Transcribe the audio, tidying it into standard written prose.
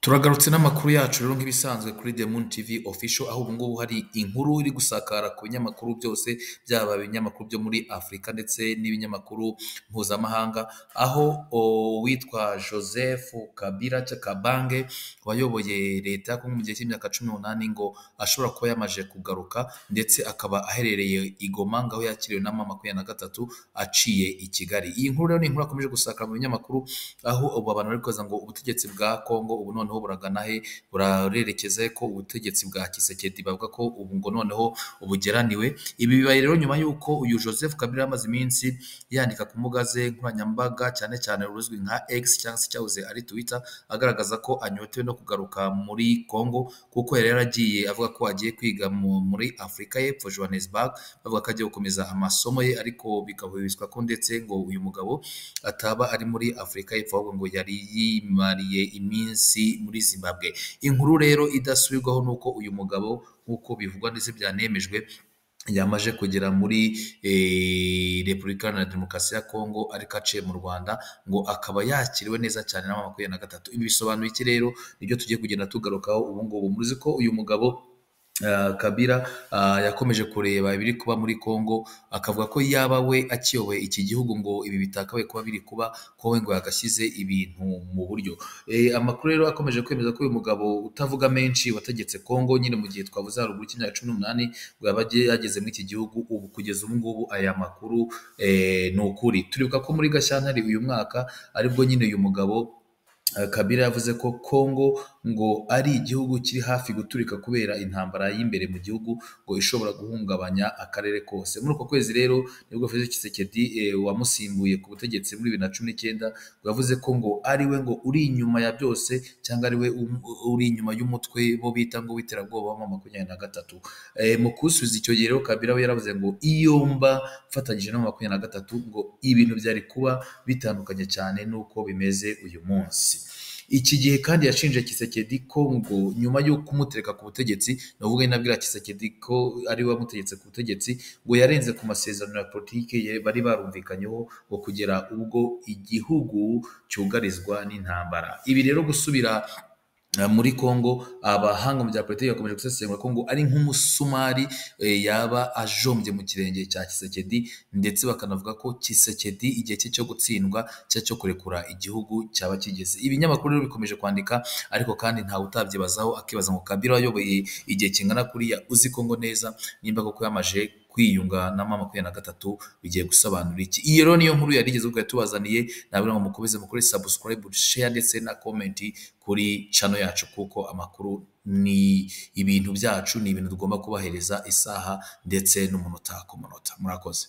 Turagarutse n'amakuru yacu rero nk'ibisanzwe kuri The Moon TV Official, aho ubu ngubu hari inkuru iri gusakara ku binyamakuru byose, byaba ibinyamakuru byo muri Afurika ndetse n'ibinyamakuru mpuzamahanga, aho uwitwa Joseph Kabila Kabange wayoboye leta ya Kongo mu gihe cy'imyaka 18 ngo ashobora kuba yamaze kugaruka, ndetse akaba aherereye i Goma ngaho yakiriwe na M23 aciye i Kigali. Iyi nkuru rero ni inkuru akomeje gusakara mu binyamakuru, aho ubu abantu bari kubaza ngo ubutegetsi bwa Kongo ubu noneho buragana he, burarerekeza ko ubutegetsi bwa Tshisekedi bavuga ko ubu ngo noneho ubugeraniwe. Ibi bibaye rero nyuma y'uko uyu Joseph Kabila yamaze iminsi yandika ku mbuga ze nkoranyambaga, cyane cyane uruzwi nka X cyangwa se cyahoze ari Twitter, agaragaza ko anyotewe no kugaruka muri Kongo, kuko yari yaragiye avuga ko agiye kwiga muri Afurika y'Epfo, Johannesburg, bavuga ko agiye gukomeza amasomo ye, ariko bikahubiswa ko ndetse ngo uyu mugabo ataba ari muri Afurika y'Epfo, ahubwo ngo yari yimariye iminsi muri Zimbabwe. Inkuru rero idasubirwaho nuko uyu mugabo nk'uko bivugwa ndetse byanemejwe yamaze kugera muri Repubulika Iharanira Demokarasi ya Kongo, ariko aciye mu Rwanda, ngo akaba yakiriwe neza cyane na M23. Ibi bisobanuye iki rero? Nibyo tugiye kugenda tugarukaho ubu ngubu. Muzi ko uyu mugabo Kabila yakomeje kureba ibiri kuba muri Kongo, akavuga ko yaba we akiyoboye iki gihugu ngo ibi bitakabaye kuba biri kuba, ko we ngo yagashyize ibintu mu buryo. Amakuru rero akomeje kwemeza ko uyu mugabo utavuga menshi wategetse Kongo nyine mu gihe twavuze haruguru cy'imyaka 18 ngo yaba yageze muri iki gihugu, ubu kugeza ubu ngubu aya makuru ni ukuri. Turibuka ko muri Gashyantare uyu mwaka aribwo nyine uyu mugabo Kabila yavuze ko Kongo ngo ari igihugu kiri hafi guturika kubera intambara y'imbere mu gihugu ngo ishobora guhungabanya akarere kose. Muri uko kwezi rero nibwo Felix Tshisekedi wamusimbuye ku butegetsi muri 2019 ngo yavuze ko ngo ari we ngo uri inyuma ya byose, cyangwa ari we uri inyuma y'umutwe bo bita ngo w'iterabwoba wa M23. Mu kusubiza icyo gihe rero Kabila we yaravuze ngo iyo mba mfatanyije na M23 ngo ibintu byari kuba bitandukanye cyane n'uko bimeze uyu munsi. Iki gihe kandi yashinje Tshisekedi ko ngo nyuma yo kumutereka ku butegetsi, navuga inabwira Tshisekedi ko ari we wamutegetse ku butegetsi, ngo yarenze ku masezerano ya politike ye bari barumvikanyeho ngo kugera ubwo igihugu cyugarizwa n'intambara. Ibi rero gusubira muri Kongo, abahanga mu bya politiki bakomeje gusesengura ko ngo ari nk'umusumari yaba ajombye mu kirenge cya Tshisekedi, ndetse bakanavuga ko Tshisekedi igihe cye cyo gutsindwa cyo kurekura igihugu cyaba kigeze. Ibinyamakuru rero bikomeje kwandika, ariko kandi ntawe utabyibazaho, akibaza ngo Kabila wayoboye igihe kingana kuriya uzi Kongo neza, nimba koko yamaje kwiyunga na M23 bigiye gusobanura iki? Iyo rero niyo nkuru yari igeze ubwo yatubazaniye, nabwo ngo mukomeze mukore subscribe, share ndetse na comment kuri channel yacu, kuko amakuru ni ibintu byacu, ni ibintu tugomba kubahereza isaha ndetse n'umunota ku munota. Murakoze.